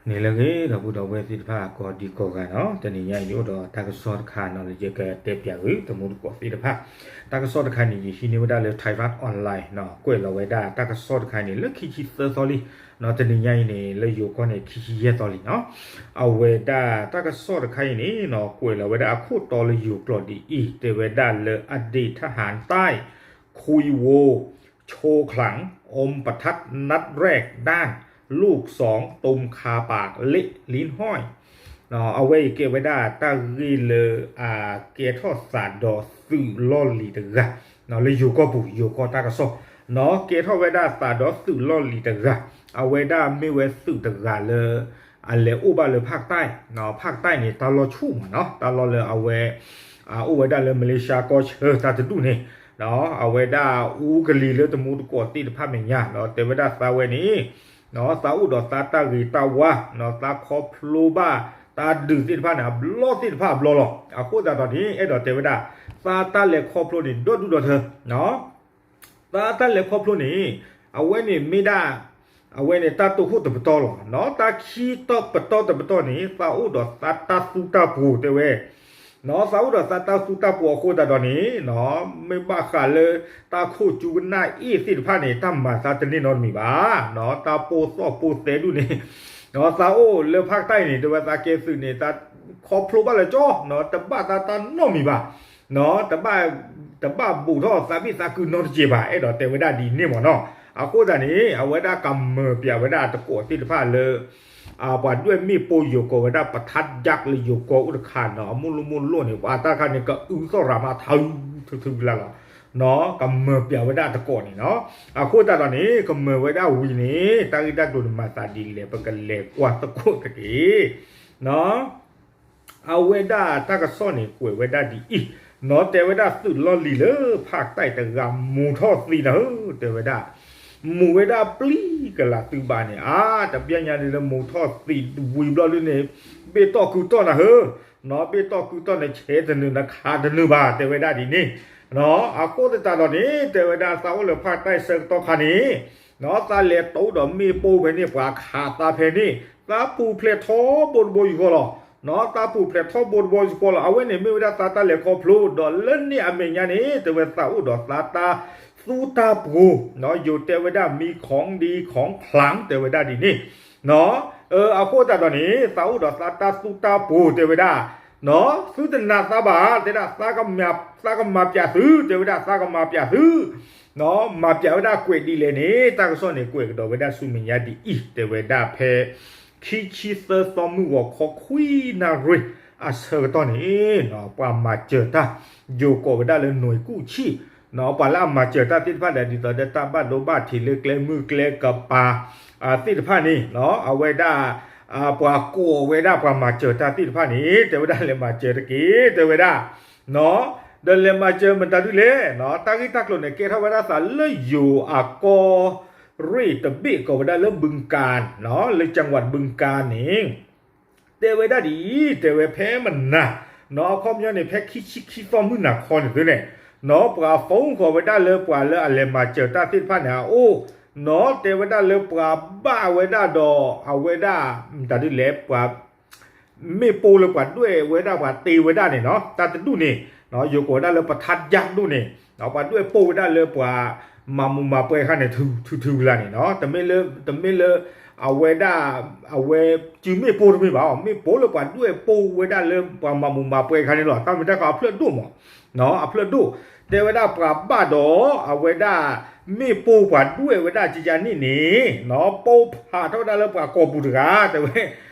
နံၤလၢအဂ့ၤ ဒီပုၢ်ဒီဝဲၢ်သ့ၣ်တဖၣ် ကိးဒံကိးဂၤနီၤ, တနံၤညါအံၤ ယအိၣ်ဒီးတၢ်ကစီၣ်တခါနီၤ လၢယကတဲပၠးဂ့ၤ သမူသကိးသ့ၣ်တဖၣ်, တၢ်ကစီၣ်တခါန့ၣ် ယဟံးန့ၢ်ဝဲဒၣ်လၢ Thairath Online နီၤ, ကွဲးလီၤဝဲဒၣ်တၢ်ကစီၣ်တခါအံၤန့ၣ် လၢခံဆံသၢသီလံ, တနံၤညါအံၤန့ၣ် လၢယိၤကီၢ်န့ၣ် ခံဆံယဲၢ်သီလံနီၤ, အဝဲဒၣ်တၢ်ကစီၣ်တခါအံၤန့ၣ်နီၤ ကွဲးလီၤဝဲဒၣ်အခိၣ်တီလၢယိၤကျိာ်ဒ်အံၤ, တဲဝဲဒၣ်လၢ อดีตทหารใต้ คุยโว โชว์ขลัง อมประทัดนัดแรกด้าน ลูกสองตุมคาปากเละลิ้นห้อย အဝဲအံၤကဲဝဲဒၣ်တၢ်ဂ့ၢ်လၢ အကဲထီၣ်သးဒီးသုးလီၢ်လံၤတဂၤ လၢယိၤကီၢ်ပူၤ ယိၤကီၢ်တၢ်ကစီၣ်, ကဲထီၣ်ဝဲဒၣ်သးဒီးသုးလီၢ်လံၤတဂၤ, အဝဲဒၣ်မ့ၢ်ဝဲသုးတဂၤလၢ အလဲၤအိၣ်ဘၣ်လၢ ภาคใต้, ภาคใต้န့ၣ် တၢ်လီၢ်ဆူၣ်မးနီၤ, တၢ်လီၢ်လၢအဝဲ အိၣ်ဝဲဒၣ်လၢ မလ့ၤၡါကီၢ်ဆၢတၢ်တဒူၣ်န့ၣ်, အဝဲဒၣ်အူကလံၤလၢသမူသကိးသ့ၣ်တဖၣ်မဲာ်ညါ တဲဝဲဒၣ်သးဝဲန့ၣ်, သးအိၣ်ဒီးသးတၢ်ဂ့ၤတၢ်ဝါ, သးခီဖျိဘၣ်တၢ်ဒုးသ့ၣ်တဖၣ်န့ၣ် အဘျီသ့ၣ်တဖၣ်အဘျီလီၤ. အဃိသတးဒီးန့ၣ် အဲၣ်ဒိးတဲဝဲဒၣ် သးတၢ်လဲၤခီဖျိန့ၣ် ဒီဒူၣ်ဒီထၢ သးတၢ်လဲၤခီဖျိန့ၣ် အဝဲန့ၣ်မ့ၢ်ဒၣ် အဝဲန့ၣ်တၢ်တိာ်ခိၣ်တပတီၢ်လီၤ. တၢ်ခံပတီၢ်တပတီၢ်န့ၣ် သးအိၣ်ဒီးသးတၢ်သူတၢ်ပှိၤတဲဝဲ, သးအိၣ်ဒီးသးတၢ်သူတၢ်ပှိၤအဃိသတးဒီးန့ၣ် မ့ၢ်ဘၣ်ဃးလၢတၢ်ခိၣ်ကၠူကနၣ်အ့ၣ်သ့ၣ်တဖၣ်န့ၣ် တၢ်မၤသးတန့ၢ်နီတမံၤဘၣ်. တၢ်ပိၢ်သီၣ်ပိၢ်သဲဒူၣ်န့ၣ် သးအိၣ်လၢ ภาคใต้န့ၣ် တဲဝဲသးကဲသုးန့ၣ် သးခီဖျိဘၣ်လၢကၠီ တဘၣ်သးတၢ်နီတမံၤဘၣ်, တဘၣ် တဘၣ်ဘူးထီၣ်သးဘ့ၣ်သးကုနီတစဲးဘၣ် အဲၣ်ဒိးတဲဝဲဒၣ်ဒ်န့ၣ်မးနီၤ. အဃိသတးန့ၣ် အဝဲဒၣ်ကမၢပၠးဝဲဒၣ်တကိးသ့ၣ်တဖၣ်လၢ ပှၤဒွဲၣ်မ့ၣ်ပိၢ်ယိၤကိးဝဲဒၣ် ประทัดยักษ์ လၢယိၤကီၢ်အိၣ်တခါနီၤ အမိၢ်လိၣ်မိၢ်လိၣ်န့ၣ် ပှၤတၢ်ခါန့ၣ် ကအုသီၣ်ရၤမးထါ ထုထုကလါလီၤ. ကမၢပၠးဝဲဒၣ်တကိးန့ၣ်နီၤ. အဃိသတးဒီးန့ၣ် ကမၢဝဲဒၣ်ဝံၤန့ၣ် တၢ်ဂ့ၢ်တၢ်ကျိၤန့ၣ်မၤသးဒ်လဲၣ် ပကလဲၤကွၢ်သကိးတက့ၢ်. အဝဲဒၣ်တၢ်ကစီၣ်န့ၣ် ကွဲးဝဲဒၣ်ဒ်အံၤ, နီၢ်တဲဝဲဒၣ်သုးလီၢ်လံၤလၢ ภาคใต้ တဂၤ မူၤထီၣ်သံနၤဧၢ တဲဝဲဒၣ်, မူၤဝဲဒၣ်ပျံၤကလးသုးဘၣ်န့ၣ် အါ တဘျီညါန့ၣ်လၢမူၤထီၣ်သံဝံၤဘျီဒုန့ၣ် ဘ့ၣ်တီၢ်ကုတီၢ်နၤဧၢ, နီၢ်ဘ့ၣ်တီၢ်ကုတီၢ်န့ၣ် ဆဲးတနုာ်နခးတနုာ်ဘၣ် တဲဝဲဒၣ်ဒ်န့ၣ်, အဃိသတးဒီးန့ၣ် တဲဝဲဒၣ်သးအိၣ်လၢ ภาคใต้ ဆၢကတီၢ်ခါန့ၣ် နီၢ်သးလဲၤတိၢ်ဒီးမ့ၣ်ပိၢ်ဖဲန့ၣ် ပှၤခးသးဖဲန့ၣ် သးပူၤဖျဲးထီဘိတဘိယူၢ်ဃီလီၤ. နီၢ်သးပူၤဖျဲးထီဘိတဘိယူၢ်ဃီလီၤ. အဝဲန့ၣ်မ့ၢ်ဝဲဒၣ်သးတၢ်လဲၤခီဖျိ ဒီးလၢန့ၣ်အမဲာ်ညါန့ၣ် တဲဝဲသးအိၣ်ဒီးသးတၢ်သူတၢ်ပှိၤ, ယိၤတဲဝဲဒၣ် มีของดีของขลัง တဲဝဲဒၣ်ဒ်န့ၣ် အဃိသတးဒီးန့ၣ် သးအိၣ်ဒီးသးတၢ်သူတၢ်ပှိၤ တဲဝဲဒၣ်, သုတနာ်သးဘၣ် တဲဒၣ် သးကမၤပၠးသု တဲဝဲဒၣ် သးကမၤပၠးသု, မၤပၠးဝဲဒၣ်ကွဲးဒ်လဲၣ်န့ၣ် တၢ်ကစီၣ်န့ၣ် ကွဲးကဒီးဝဲဒၣ်ဆူမဲာ်ညါဒ်အံၤ တဲဝဲဒၣ်ဖဲ ခံဆံသၢသီမုၢ်ဂီၤခီခွံနၣ်ရံၣ်အဆၢကတီၢ်န့ၣ် ပှၤမၤစၢၤတၢ် ယိၤကိးဝဲဒၣ်လၢ หน่วยกู้ชีพ ပှၤလၢအမၤစၢၤတၢ်သ့ၣ်တဖၣ်ဒီး ဒ်သိးဒီးတၢ်ဘၣ်ဒိဘၣ်ထံးလၢကျဲမုၢ်ကျဲကပၤသ့ၣ်တဖၣ်န့ၣ် အဝဲဒၣ် ပှၤကိးဝဲဒၣ်ပှၤမၤစၢၤတၢ်သ့ၣ်တဖၣ်န့ၣ် တဲဝဲဒၣ်လဲၤမၤစၢၤတက့ၢ် တဲဝဲဒၣ် ဒီးလဲၤမၤစၢၤမတၤဒုလဲၣ် တၢ်ဂ့ၢ်တၢ်ကျိၤန့ၣ် ကဲထီၣ်ဝဲဒၣ်သးလၢယိၤအကီၢ်ရ့ၣ်တဘ့ၣ်ကိးဝဲဒၣ်လၢ บึงกาฬ လၢ จังหวัด บึงกาฬ န့ၣ် တဲဝဲဒၣ်ဒ်အံၤ တဲဝဲဖဲမနၤ နီၢ်အခီပညီန့ၣ် ဖဲခံဆံခံသီမုၢ်နၤခီန့ၣ်သုန့ၣ် နီၢ်ပှၤ phone ဃီၤဝဲဒၣ်လၢပှၤလၢအလဲၤမၤစၢၤတၢ်သ့ၣ်တဖၣ်န့ၣ်အအိၣ် နီၢ်တဲဝဲဒၣ်လၢပှၤဘၣ်ဝဲဒၣ်ဒီး အဝဲဒၣ် မတၤဒုလဲၣ် ပှၤ မ့ၣ်ပိၢ်လၢပှၤဒွဲၣ်ဝဲဒၣ်ပှၤတ့ဝဲဒၣ်န့ၣ်နီၢ် တၢ်တဒူၣ်န့ၣ် ယိၤကိးဝဲဒၣ်လၢ ประทัดยักษ์ ဒူၣ်န့ၣ် ပှၤဒွဲၣ်ပိၢ်ဝဲဒၣ်လၢပှၤမၤမူးမၤပွဲခါန့ၣ် ထုထုကလါန့ၣ်နီၢ် တမ့ၢ်လၢ တမ့ၢ်လၢ အဝဲဒၣ် အဝဲစုမ့ၣ်ပိၢ်တမ့ၢ်ဘၣ် မ့ၣ်ပိၢ်လၢပှၤဒွဲၣ်ပိၢ်ဝဲဒၣ်လၢပှၤမၤမူးမၤပွဲခါန့ၣ်လီၤ တၢ်မ့ၢ်တၢ်ကီအဖျၢၣ်ဒိၣ်မး အဖျၢၣ်ဒိၣ် တဲဝဲဒၣ်ပှၤဘၣ်ဒီး အဝဲဒၣ် မ့ၣ်ပိၢ်ပှၤဒွဲၣ်ဝဲဒၣ်ကယၤန့ၣ်န့ၣ် နီၢ်ပိၢ်ဖးထီၣ်ဝဲဒၣ်လၢပှၤကိာ်ပူၤတဂၤ တဲဝဲ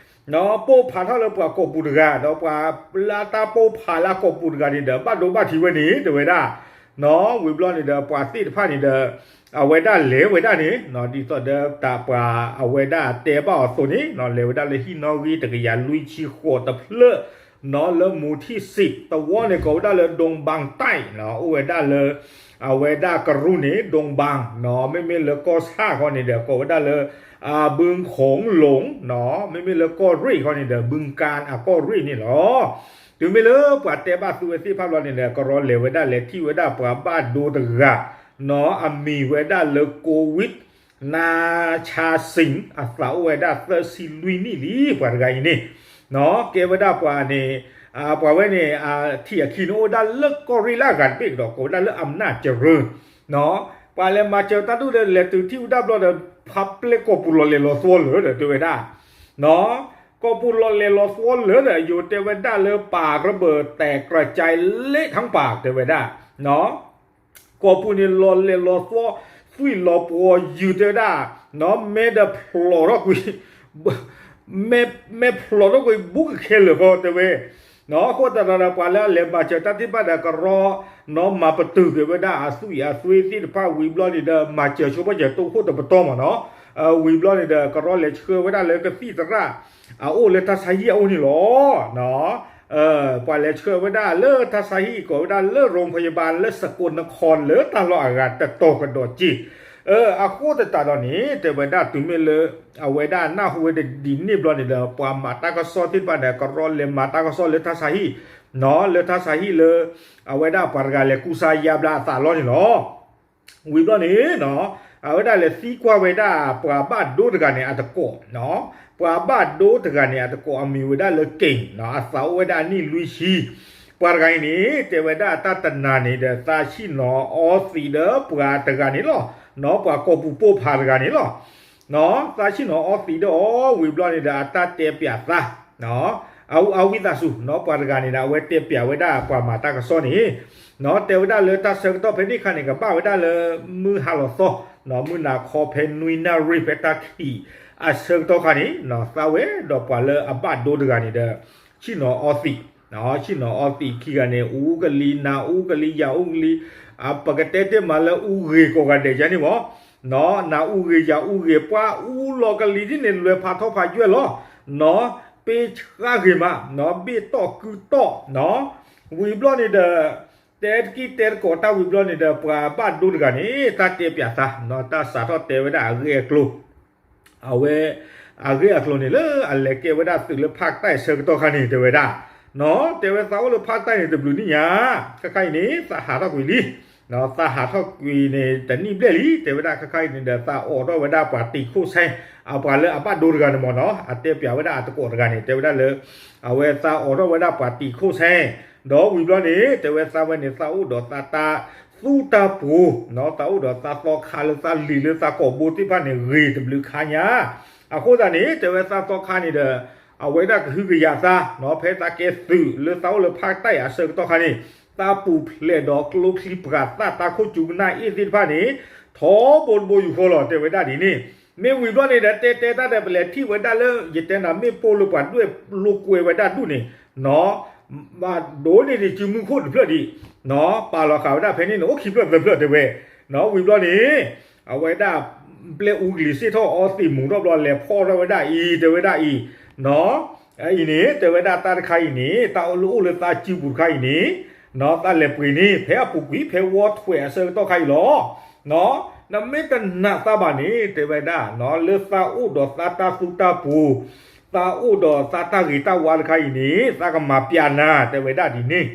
နီၢ်ပိၢ်ဖးထီၣ်လၢပှၤကိာ်ပူၤတဂၤ ဒီးပှၤလၢတၢ်ပိၢ်ဖးလၢအကိာ်ပူၤတဂၤန့ၣ်ဒီး ဘၣ်ဒိဘၣ်ထံးဝဲန့ၣ် တဲဝဲဒၣ် နီၢ်ဝံၤဘျီန့ၣ်ဒီး ပှၤသ့ၣ်တဖၣ်န့ၣ်ဒီး အဝဲဒၣ်လဲၤဝဲဒၣ်န့ၣ် နီၢ်ဒ်သိးဒီးတၢ်ပှၤအဝဲဒၣ်တဲဘၣ်အီၤအသိးန့ၣ် နီၢ် လဲၤဝဲဒၣ်လၢဟံၣ်နီၣ်ဂံၢ်တကယၤလွံၢ်ဆံဃိးတဖျၢၣ် နီၢ် လၢမူၤထံၣ်စံး သဝီန့ၣ် ကိးဝဲဒၣ်လၢ ดงบางใต้ နီၢ် အိၣ်ဝဲဒၣ်လၢ အဝဲဒၣ်ကရူၢ်န့ၣ် ดงบาง နီၢ် မ့မ့ၢ်လၢကီၢ်ဆၣ်ခီန့ၣ်ဒီး ကိးဝဲဒၣ်လၢ အ บึงโขงหลง နီၢ် မ့မ့ၢ်လၢကီၢ်ရ့ၣ်ခီန့ၣ်ဒီး บึงกาฬ အကီၢ်ရ့ၣ်န့ၣ်လီၤ. တုၤမ့ၢ်လၢပှၤတဲဘၣ်သုဝဲသ့ၣ်တဖၣ်ဘျီန့ၣ်ဒီး ကရီလဲၤဝဲဒၣ်လဲၤထံၣ်ဝဲဒၣ်ပှၤဘၣ်ဒိတဂၤ နီၢ် အမံၤဝဲဒၣ်လၢ โควิด နါဆါစ့ၣ် အသးအိၣ်ဝဲဒၣ်သၢဆံလွံၢ်နံၣ်လံ ပှၤတဂၤအံၤန့ၣ်, ကဲဝဲဒၣ်ပှၤန့ၣ်, ပှၤဝဲန့ၣ် အထံၣ်အခံန့ၣ်အိၣ်ဝဲဒၣ်လၢကီၢ်ရ့ၣ်လၢအဂၤတဘ့ၣ်ကဒီး ကိးဝဲဒၣ်လၢအမနၣ်စရၢ, ပှၤလဲၤမၤစၢၤတၢ်ဒူၣ်ဒီး လဲၤတုၤထံၣ်ဝဲဒၣ်ဘျီဒီး ဖးပျဲၢ်ကီၢ်ပူၤလီၤလဲၤလီၤသွီလၢာ်ဒီးတဲဝဲဒၣ် ကီၢ်ပူၤလီၤလဲၤလီၤသွီလၢာ်ဒီး ယိၤတဲဝဲဒၣ်လၢပၤကရၢၢ်ဘၢၣ်တဲာ်ကြၢးကဲလ့ထီၣ်ပၤတဲဝဲဒၣ်, ကီၢ်ပူၤန့ၣ်လီၤလဲၤလီၤသွီ, သွံၣ်လီၤပှီၤယုၢ်တဲဝဲဒၣ်, မဲဒီးဖျိးထီၣ်ကွံာ်, မဲဖျိးထီၣ်ကွံာ်ဘူးကခဲလၢာ်ဃီတဲဝဲ, အဃိသတးဒီး ပှၤလၢအလဲၤမၤစၢၤတၢ်သ့ၣ်တဖၣ်ဒီးကရီ နီၢ်မၤပတုာ်က့ၤဝဲဒၣ်အသွံၣ်အသွ့သ့ၣ်တဖၣ်ဝံၤဘျီန့ၣ်ဒီး မၤစၢၤဆိပာ်စၢၤတိခိၣ်တပတီၢ်မးနီၤ, ဝံၤဘျီန့ၣ်ဒီး ကရီလဲၤဆှၢဝဲဒၣ်လၢကသံၣ်သရၣ် အအိၣ်လၢတၢ်ဆါဟံၣ်အအိၣ်န့ၣ်လီၤ. ပှၤလဲၤဆှၢဝဲဒၣ်လၢတၢ်ဆါဟံၣ် ကိးဝဲဒၣ်လၢ ရိဖယဘၣ် လၢစကိးနခီၣ် လၢတၢ်လီၢ်အဂၤတတီၤကဒီးက့ၢ်, အဃိသတးဒီးန့ၣ် တဲဝဲဒၣ်တုၤမ့ၢ်လၢ အဝဲဒၣ်နၢ်ဟူဝဲဒၣ်ဒ်န့ၣ်ဘျီန့ၣ်ဒီး ပှၤမၤတၢ်ကစီၣ်သ့ၣ်တဖၣ်ဒီး ကရီလဲၤမၤတၢ်ကစီၣ်လၢတၢ်ဆါဟံၣ်, လၢတၢ်ဆါဟံၣ်လၢ အဝဲဒၣ်ပှၤတဂၤလဲၤကူစါယါဘျါအသးလီၤန့ၣ်လီၤ. ဝံၤဘျီန့ၣ် အဝဲဒၣ်လဲၤသံကွၢ်ဝဲဒၣ်ပှၤဘၣ်ဒိတဂၤန့ၣ်အတကိး, ပှၤဘၣ်ဒိတဂၤန့ၣ်အတကိးအမံၤဝဲဒၣ်လၢက့ၣ်, အသးအိၣ်ဝဲဒၣ်အနံၣ်လွံၢ်ဆံ, ပှၤတဂၤအံၤန့ၣ် တဲဝဲဒၣ်တၢ်တနၤန့ၣ်ဒီး သးဆံၣ်နီၤအီသံးဒီးပှၤတဂၤန့ၣ်လီၤ, ပှၤကီၢ်ပူၤပိာ်ဖးတဂၤန့ၣ်လီၤ. သးဆံၣ်နီၤအီသံးဒီးအီၤဝံၤဘျီန့ၣ်ဒီး အတၢ်တဲပၠးသး အဝံသးစူၤ ပှၤတဂၤန့ၣ်ဒီး အဝဲတဲပၠးဝဲဒၣ်ပှၤမၤတၢ်ကစီၣ်န့ၣ်, တဲဝဲဒၣ်လၢတၢ်ဆၢကတီၢ်ဖဲန့ၣ်အခါန့ၣ် ကဘၣ်ဝဲဒၣ်လၢမုၢ်ဟါလီၤသီ, မုၢ်နၤခီဖဲနွံနၣ်ရံၣ် ဖဲတၢ်ခံးအဆၢကတီၢ်ခါန့ၣ် သးဝဲဒီးပှၤလၢအဘၣ်ဒိတဂၤန့ၣ်ဒီး ဆံၣ်နီၤအီသံး, ဆံၣ်နီၤအီသံးခံဂၤန့ၣ် အူကလံၤ နၤအူကလံၤ ယၤအူကလံၤ, ပကတဲတ့ၢ်မးလၢအူဂ့ၤကိးဂၤဒဲးယါန့ၣ်မး, နၤအူဂ့ၤ ယၤအူဂ့ၤ ပှၤအူလီၤကလံၤဒ်န့ၣ် လဲၤဖးထီဖးယွဲၢ်လီၤ, ပ့ဆှါဂ့ၤမး ဘ့ၣ်တီၢ်ကုၢ်တီၢ်, ဝံၤဘျီန့ၣ်ဒီး တဲတကံၢ်တဲတကိးတၢ်ဝံၤဘျီန့ၣ်ဒီး ပှၤဘၣ်ဒိတဂၤန့ၣ် တၢ်တဲပၠးသး တၢ်စးထီၣ်တဲဝဲဒၣ်အဂ့ၢ်အကျိၤ အဝဲ အဂ့ၢ်အကျိၤန့ၣ် လၢအလဲၤကဲဝဲဒၣ်သုးလၢဖးကတၢၢ်အဆၢကတီၢ်ခါန့ၣ် တဲဝဲဒၣ်, တဲဝဲသးအိၣ်လၢဖးကတၢၢ်န့ၣ် တဘျုးနံၣ်ညါ, ခဲခါအံၤန့ၣ် သးဟးထီၣ်ကွံာ်လံ, သးဟးထီၣ်ကွံာ်န့ၣ် တနံၣ်ဘျဲၣ်လံ တဲဝဲဒၣ် ခဲခါအံၤန့ၣ်ဒီး သးအိးထီၣ်ဝဲဒၣ်ပှၤတံာ်ခိၣ်ဆဲ အပှၤလၢအဘၣ်ဒိတဂၤန့ၣ်မးနီၤ အတဲပၠးဝဲဒၣ်အတကိးတဂၤန့ၣ် တဲဝဲဒၣ်လၢ အဝဲသးအိးထီၣ်ဝဲဒၣ်ပှၤတံာ်ခိၣ်ဆဲ ဒီးဝံၤဘျီန့ၣ် တဲဝဲသးဝဲန့ၣ် သးအိၣ်ဒီးသးတၢ်သူတၢ်ပှိၤ, သးအိၣ်ဒီးသးသီခါလၢသးလံာ်လၢသးကိာ်ဘိသ့ၣ်တဖၣ်န့ၣ် ဂ့ၤတဘျုးခါညါ, အဃိသတးန့ၣ် တဲဝဲသးသီခါန့ၣ်ဒီး အဝဲဒၣ်ကဟုကယာ်သး ဖဲသးကဲသုးလၢသးအိၣ်လၢဖးကတၢၢ်အဆၢကတီၢ်ခါန့ၣ် သးပူၤဖျဲးဒီးကျိချံပှၤသၣ်တၢ်ခိၣ်စူၤကနၣ်အ့ၣ်သ့ၣ်တဖၣ်န့ၣ် ထီဘိတဘိယူၢ်ဃီလီၤ တဲဝဲဒၣ်ဒ်န့ၣ်, မ့ၢ်ဝံၤဘျီန့ၣ်ဒီး တဲတဲတၢ်ဒီး ပလဲၤထံၣ်ဝဲဒၣ်လၢ ယတဲနၤမ့ၢ်ပိၢ်လၢပှၤဒွဲၣ်လိာ်ကွဲဝဲဒၣ်ဒူၣ်န့ၣ် ဒိးန့ၢ်ဒံးစုမုၢ်ခိၣ်တဖျၢၣ်ဒံး, ပာ်လီၤဃာ်ဝဲဒၣ်ဖဲန့ၣ်န့ၣ် အိၣ်ခံဖျၢၣ်သၢဖျၢၣ်တဲဝဲ, ဝံၤဘျီန့ၣ် အဝဲဒၣ် ပျဲၢ်အူကလံၤစ့ၢ်ထီၣ်အီသံးမူၤထီၣ်ဘျီ လဲၤဖီၣ်ထီၣ်ဝဲဒၣ်အံၤ တဲဝဲဒၣ်အံၤ, အံၤန့ၣ် တဲဝဲဒၣ်တၢ်တခါအံၤန့ၣ် တၢ်အိၣ်လၢအိၣ်လၢသးစုပူၤတခါအံၤန့ၣ် သးလဲၤပှ့ၤန့ၣ် ဖဲအပူၤကွံာ် ဖဲဝီထွဲးအဆၢကတီၢ်ခါအံၤလီၤ. နမ့ၢ်တနာ်သးဘၣ်န့ၣ် တဲဝဲဒၣ် လၢသးအိၣ်ဒီးသးတၢ်သူတၢ်ပှိၤ, သးအိၣ်ဒီးသးတၢ်ဂ့ၤတၢ်ဝါတခါအံၤန့ၣ် သးကမၤပျးနၤ တဲဝဲဒၣ်ဒ်န့ၣ်,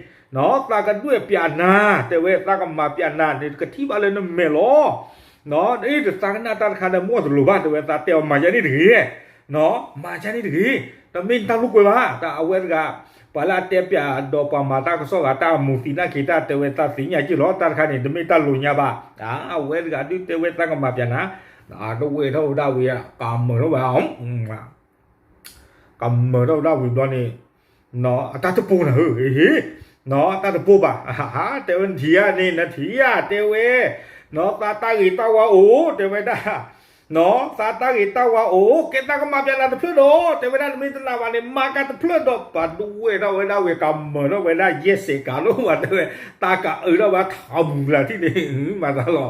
သးကဒွဲၣ်ပျးနၤ တဲဝဲ သးကမၤပျးနၤန့ၣ် ကထံၣ်ဘၣ်လၢနမဲာ်လီၤ. အ့ တသးကနၣ်တၢ်တခါဒီး မ့ၢ်တလိၤဘၣ် တဲဝဲ သးတဲအီၤမၤယါန့ၣ်တဂ့ၤ, မၤယါန့ၣ်တဂ့ၤ, တမ့ၢ်တၢ်လိာ်ကွဲဘၣ် တၢ်အဝဲတဂၤ ပှၤလၢအတဲပျးဒီးပှၤမၤတၢ်ကစီၣ်ဂၤ တၢ်အမူးသံးနာ်က့ၤတၢ် တဲဝဲသးသ့ၣ်ညါက့ၤလီၤ တၢ်တခါန့ၣ် တမ့ၢ်တၢ်လိာ်ညါဘၣ်, အဝဲတဂၤဒုးတဲဝဲသးကမၤပျးနၤ, တဝဲထီၣ်ဝဲဒၣ်ဝံၤ ကမၢၢ်ထီၣ်ဝဲ ကမၢၢ်ထီၣ်ဝဲဒၣ်ဝံၤဘျီန့ၣ် အတၢ်တပိၢ်နၤဧၢ, တၢ်တပိၢ်ဘၣ်, တဲဝဲနထံၣ်ဧါန့ၣ် နထံၣ်ဧါ တဲဝဲ, သးတၢ်ဂ့ၤတၢ်ဝါအိၣ် တဲဝဲဒၣ်, သးတၢ်ဂ့ၤတၢ်ဝါအိၣ် ကဲသးကမၤပျးနၤတဖျၢၣ်ဒီး တဲဝဲဒၣ် နမ့ၢ်တနာ်ဘၣ်န့ၣ် မၤကတဖျၢၣ်ဒီး ပှၤဒဝဲၢ်ထီၣ်ဝဲဒၣ်ဝံၤ ကမၢၢ်ထီၣ်ဝဲဒၣ်ယဲၢ်စဲးကးလိာ်ဘၣ် တဲဝဲ, တၢ်ကအုးထီၣ်ဝဲထးမူၤလၢထံၣ်န့ၣ် မၤသးလီၤ,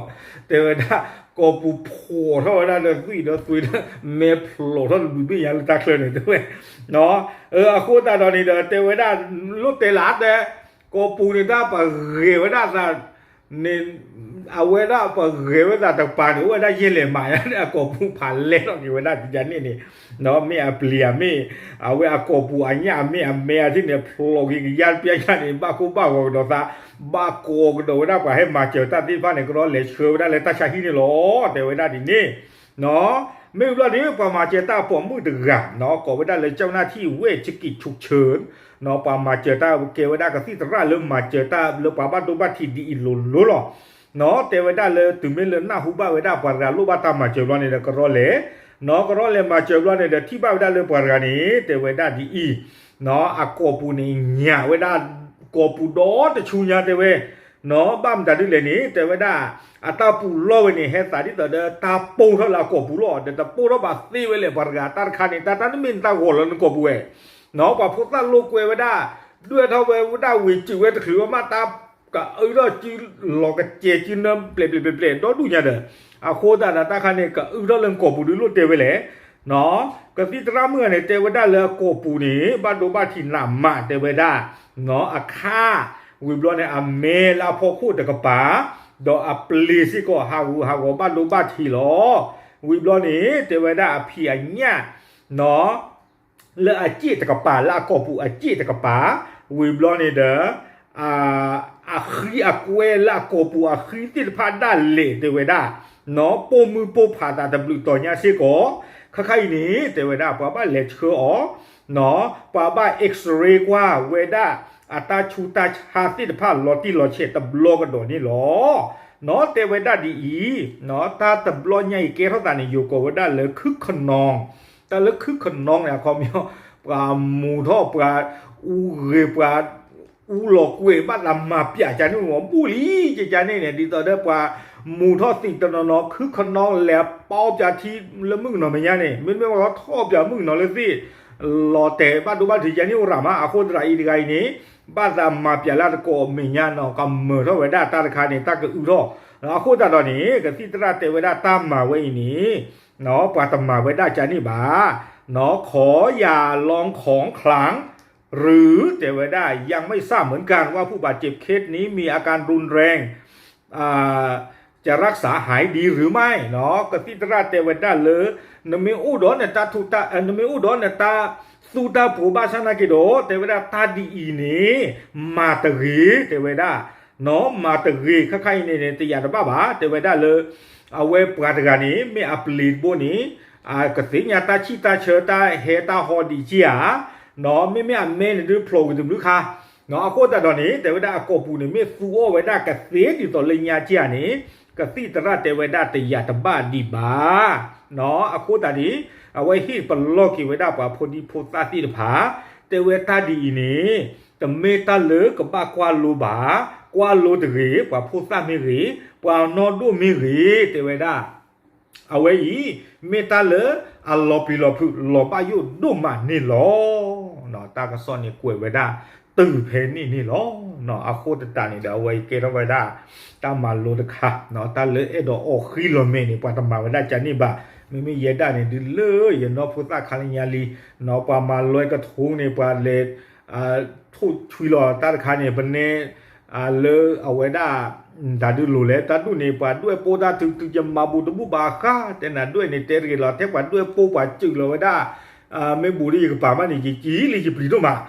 တဲဝဲဒၣ် ကိာ်ပူၤဖှီၣ်ထီၣ်ဝဲဒၣ်ဒီးသွံၣ်ဒီးသွ့ဒီး မဲာ်ဖျိးထီၣ်တဘျုးဘ့ၣ်ညါလၢတၢ်ချၢန့ၣ် တဲဝဲ, အဃိသတးဒီးန့ၣ်ဒီး တဲဝဲဒၣ် လိၣ်တဲလၢတဲ ကိာ်ပူၤန့ၣ် တၢ်ပဂဲၤဝဲဒၣ်သး န့ၣ် အဝဲဒၣ်ပဂဲၤဝဲသးတကပၤန့ၣ် အိၣ်ဝဲဒၣ်ယဲၢ်လဲၣ်မး အကိာ်ပူၤဖးလဲၢ်ထီၣ်က့ၤဝဲဒၣ်ဒ်န့ၣ်န့ၣ်, မ့ၢ်အပျံၤဧါ မ့ၢ် အဝဲအကိာ်ပူၤအညၣ်အမ့ၢ်အမဲအထံၣ်န့ၣ် ဖျိးက့ၤကယါတပျၢ်ညါန့ၣ် ဘၣ်ကိၢ်ဘၣ်ဂီၤကဒီးသး, ဘၣ်ကိးကဒီးဝဲဒၣ်ပှၤဟဲမၤစၢၤတၢ်သ့ၣ်တဖၣ်န့ၣ် ကဒီးလဲၤဆှၢဝဲဒၣ်လၢတၢ်ဆါဟံၣ်န့ၣ်လီၤ တဲဝဲဒၣ်ဒ်န့ၣ် မ့ၢ်ဝံၤဘျီန့ၣ် ပှၤမၤစၢၤတၢ်ပိာ်မုၣ်တဂၤ ကိးဝဲဒၣ်လၢ เจ้าหน้าที่เวชกิจฉุกเฉิน ပှၤမၤစၢၤတၢ် ကဲဝဲဒၣ်ကသံၣ်သရၣ်လၢမၤစၢၤတၢ်လၢပှၤဘၣ်ဒိဘၣ်ထံးဒ်အံၤလိၤလိၤလီၤ. တဲဝဲဒၣ်လၢတုၤမ့ၢ်လၢနၢ်ဟူဘၣ်ဝဲဒၣ်ပှၤတဂၤလိၣ်ဘၣ်တၢ်မၤစၢၤဘျီန့ၣ်ဒီး ကရီလဲၤ ကရီလဲၤမၤစၢၤဘျီန့ၣ်ဒီး ထံၣ်ဘၣ်ဝဲဒၣ်လၢပှၤတဂၤန့ၣ် တဲဝဲဒၣ်ဒ်အံၤ အကိာ်ပူၤန့ၣ်ညၣ်ဝဲဒၣ် ကိာ်ပူၤဒီတဆူညါတဲဝဲ ဘၣ်မတၤဒ်လဲၣ်န့ၣ် တဲဝဲဒၣ် အတၢ်ပူၤလီၢ်ဝဲန့ၣ် ဟဲသးဒ်သိးဒီးတၢ်ပိၢ်ထီၣ်လၢအကိာ်ပူၤလီၤ ဒီးတပိၢ်ထီၣ်ဘၣ်သ့ဝဲလဲၣ် ပှၤတဂၤတၢ်တခါန့ၣ် တၢ်တၢ်တမ့ၢ်နတၢ်ဂီၤလၢနကိာ်ပူၤဝဲ ပှၤဖိသၣ်လိာ်ကွဲဝဲဒၣ် ဒွဲၣ်ထီၣ်ဝဲဝဲဒၣ်ဝံၤစုးဝဲတချုးဝဲမး တၢ်ကအုထီၣ်စုလီၤကစဲၤစုနၢပျဲးပျဲးပျဲးပျဲး ဒီဒူၣ်ညါဒီး အဃိသတးဒီးတၢ်ခါန့ၣ် ကအုထီၣ်လၢနကိာ်ပူၤဒုးလိၣ်တဲဝဲလဲၣ် ကသံၣ်သရၣ်မုၣ်ဂၤန့ၣ် တဲဝဲဒၣ်လၢအကိာ်ပူၤန့ၣ် ဘၣ်ဒိဘၣ်ထံးနးမး တဲဝဲဒၣ် အခါ ဝံၤဘျီန့ၣ် အမဲလၢအဖီခိၣ်တကပၤ ဒီးအပျ့ၤစ့ၢ်ကီး ဟးဂူာ်ဟးဂီၤဘၣ်ဒိဘၣ်ထံးလီၤ. ဝံၤဘျီန့ၣ် တဲဝဲဒၣ်အဖံးအညၣ် လၢအစ့ၣ်တကပၤ လၢအကိာ်ပူၤအစ့ၣ်တကပၤ ဝံၤဘျီန့ၣ်ဒီး အဃံအကွဲလၢအကိာ်ပူၤအဃံသ့ၣ်တဖၣ်ဒၣ်လဲာ် တဲဝဲဒၣ် ပိာ်မုၣ်ပိာ်ဖးသးတဘျုးတီၤညါစ့ၢ်ကီး ခါခါအံၤန့ၣ် တဲဝဲဒၣ် ပှၤဘၣ်လဲၤဆှၢအီၤ ပှၤဘၣ် X-ray ကွၢ်ဝဲဒၣ် အတၢ်ဆူးတၢ်ဆါသ့ၣ်တဖၣ်လီၤတံၢ်လီၤဆဲးတဘျီကဒီးန့ၣ်လီၤ. တဲဝဲဒၣ်ဒ်အံၤ တၢ်တဘျီညါအံၤ ကဲထီၣ်သးန့ၣ် ယိၤကိးဝဲဒၣ်လၢခုၣ်ခနီ တၢ်လၢခုၣ်ခနီန့ၣ် အခီပညီ ပှၤမူၤထီၣ် ပှၤအူဂ့ၤ ပှၤအူလီၤကွဲး ဘၣ်သးမၤပျးကန့ၣ် ဝံၤဘူၣ်လံ ကကန့ၣ်န့ၣ် ဒ်သိးဒီးပှၤမူၤထီၣ်သံးတနီၤနီၤ ခုၣ်ခနီလဲၤပီပျးထံလၢမုၣ်ကနီၤမဲာ်ညါန့ၣ် မ့မ့ၢ်ဝဲထီၣ်ပျးမုၣ်ကနီၤလၢသ့ၣ် လီၤတဲာ်ဘၣ်ဒိဘၣ်ထံးကန့ၣ်အိၣ်ရၣ်မး အဃိသတးအံၤတဂၤအံၤန့ၣ် ဘၣ်သးမၤပျးလၢတကိးမဲာ်ညါနီၤ ကမၢၢ်ထီၣ်ဝဲဒၣ်တၢ်တခါန့ၣ် တၢ်ကအုထီၣ် အဃိသတးဒီးန့ၣ် ကသံၣ်သရၣ်တဲဝဲဒၣ်တၢ်မၤဝဲအံၤန့ၣ် ပှၤတမၤဝဲဒၣ်ကန့ၣ်ဘၣ် ขอยาลองของขลัง หรือ တဲဝဲဒၣ် ยังไม่ทราบเหมือนกันว่าผู้บาดเจ็บเคสนี้มีอาการรุนแรง จะรักษาหายดีหรือไม่ ကသံၣ်သရၣ်တဲဝဲဒၣ်လၢ နမ့ၢ်အိၣ်ဒီးနတၢ်သူတၢ် နမ့ၢ်အိၣ်ဒီးနတၢ်သူတၢ်ပှိၤဘၣ်ဆၣ်နာ်က့ဒီး တဲဝဲဒၣ်တၢ်ဒ်အံၤန့ၣ် မၤတဂ့ၤ တဲဝဲဒၣ် မၤတဂ့ၤ ခါခါအံၤန့ၣ်န့ၣ် တယာ်တဘၣ်ဘၣ် တဲဝဲဒၣ်လၢ အဝဲပှၤတဂၤန့ၣ် မ့ၢ်အပျ့ၤတဘိန့ၣ် ကသ့ၣ်ညါတၢ်ဆံၣ်တၢ်ဆၢတၢ်ဟဲတၢ်ဟီဒံးက့ဧါ မ့မ့ၢ်အမဲန့ၣ်ဒုးဖျိးဝံၤတဘျုးခါ အဃိသတးဒီးန့ၣ် တဲဝဲဒၣ်အကိာ်ပူၤန့ၣ် မ့ၢ်သူအီၣ်ဝဲဒၣ်ကသ့ဒ်သိးလၢညါက့ဧါန့ၣ် ကသံၣ်သရၣ်တဲဝဲဒၣ်တယာ်တဘၣ်ဒံးဘၣ် အဃိသတးန့ၣ် အဝဲဟ့ၣ်ပလီၢ်က့ၤဝဲဒၣ်ပှၤဖိဒံဖိသၣ်သ့ၣ်တဖၣ် တဲဝဲတၢ်ဒ်အံၤန့ၣ် တမ့ၢ်တၢ်လၢကဘၣ်ကွၢ်လိဘၣ် ကွၢ်လိတဂ့ၤ ပှၤဖိသၣ်မ့ၢ်ဂ့ၤ ပှၤနီၢ်ဒိၣ်မ့ၢ်ဂ့ၤ တဲဝဲဒၣ် အဝဲအံၤ မ့ၢ်တၢ်လၢအလီၤပျံၤလီၤဖုးလီၤဘၣ်ယိၣ်ဒိၣ်မးန့ၣ်လီၤ. တၢ်ကစီၣ်န့ၣ်ကွဲးဝဲဒၣ်တုၤဖဲန့ၣ်န့ၣ်လီၤ. အဃိသတးန့ၣ်ဒီး အဝဲကဲထီၣ်ဝဲဒၣ် တၢ်မၤလိတခါ တၢ်လၢအဲၣ်ဒိးအီၣ်ဃံလီၤမဲာ်န့ၣ် ပှၤတမၤဝဲဒၣ်ကန့ၣ်ဘၣ်. မ့မ့ၢ်ယဲဒၣ်န့ၣ် ဒုးလၢယနီၢ်ဖိသၣ်ခါလၢညါလံ ပှၤမၤလိကထိန့ၣ် ပှၤလဲၤ ထိၣ်ဆွံလီၤတၢ်တခါန့ၣ် ပနဲ လၢအဝဲဒၣ် တၢ်ဒုးလိၤလဲၣ် တၢ်ဒုးန့ၣ် ပှၤဒွဲၣ်ပိၢ်တၢ်ထုးထုး ယမၤဘူးတဘူးဘၣ်ဃး တဲနၤဒွဲၣ်န့ၣ် တဲတဂ့ၤလီၤ ထဲပှၤဒွဲၣ်ပိၢ်ပှၤစုးလီၤဝဲဒၣ် မ့ၢ်ဘူးဒီးယကပၤမးန့ၣ် ယကံလံ ယပျံၤဒိၣ်မး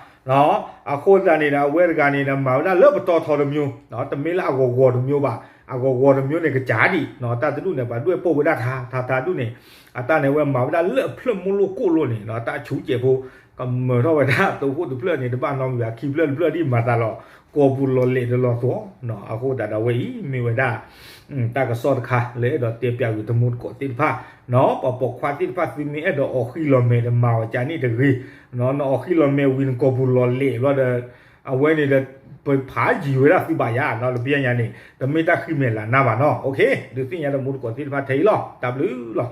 အဃိသတးန့ၣ်ဒီး အဝဲတဂၤန့ၣ်ဒီး မၤဝဲဒၣ်လၢပတီၢ်ထီတမျိုး တမ့ၢ်လၢအဂီၤဂီၤတမျိုးဘၣ် အဂီၤဂီၤတမျိုးန့ၣ် ကစၢ်ဒံး တၢ်တဒူၣ်န့ၣ် ပှၤဒွဲၣ်ပိၢ်ဝဲဒၣ်ထါ ထါတၢ်ဒူၣ်န့ၣ် အတၢ်န့ၣ် အဝဲမၤဝဲဒၣ်လၢအဖျၢၣ်မိၢ်လိၣ်ကိၣ်လိၣ်န့ၣ် တၢ်ဆူးစဲးဖိ ကမၢၢ်ထီၣ်ဝဲဒၣ် တအိၣ်ဃိတဖျၢၣ်န့ၣ် တဘၣ်နီတမံၤဘၣ် ခံဖျၢၣ်တဖျၢၣ်ဒ်မၤသးလီၤ ကိာ်ပူၤလီၤလဲာ်ဒီးလီၤသွီ အဃိသတးဒီးဝဲအံၤ မ့ၢ်ဝဲဒၣ် တၢ်ကစီၣ်တခါလၢအဲၣ်ဒိးတဲပၠးဂ့ၤတမူတကိးသ့ၣ်တဖၣ် ပှၤပိာ်ခွါသ့ၣ်တဖၣ်သုမ့ၢ်အဲၣ်ဒိးအီၣ်ဃံလီၤမဲာ်ဒီးမၤအီၤကန့ၣ်တဂ့ၤ နအီၣ်ဃံလီၤမဲာ်ဝံၤနကိာ်ပူၤလီၤလဲာ်ဘျီဒီး အဝဲန့ၣ်ဒီး ပဖးယံၤဝဲဒၣ်သုဘၣ်ယါ တပျဲညါန့ၣ် တမ့ၢ်တၢ်ဃံမဲာ်လၢနၤဘၣ်နီၤ ဒုးသ့ၣ်ညါတမူတကိးသ့ၣ်တဖၣ်ထဲအံၤလီၤ တၢ်ဘျုးလီၤ.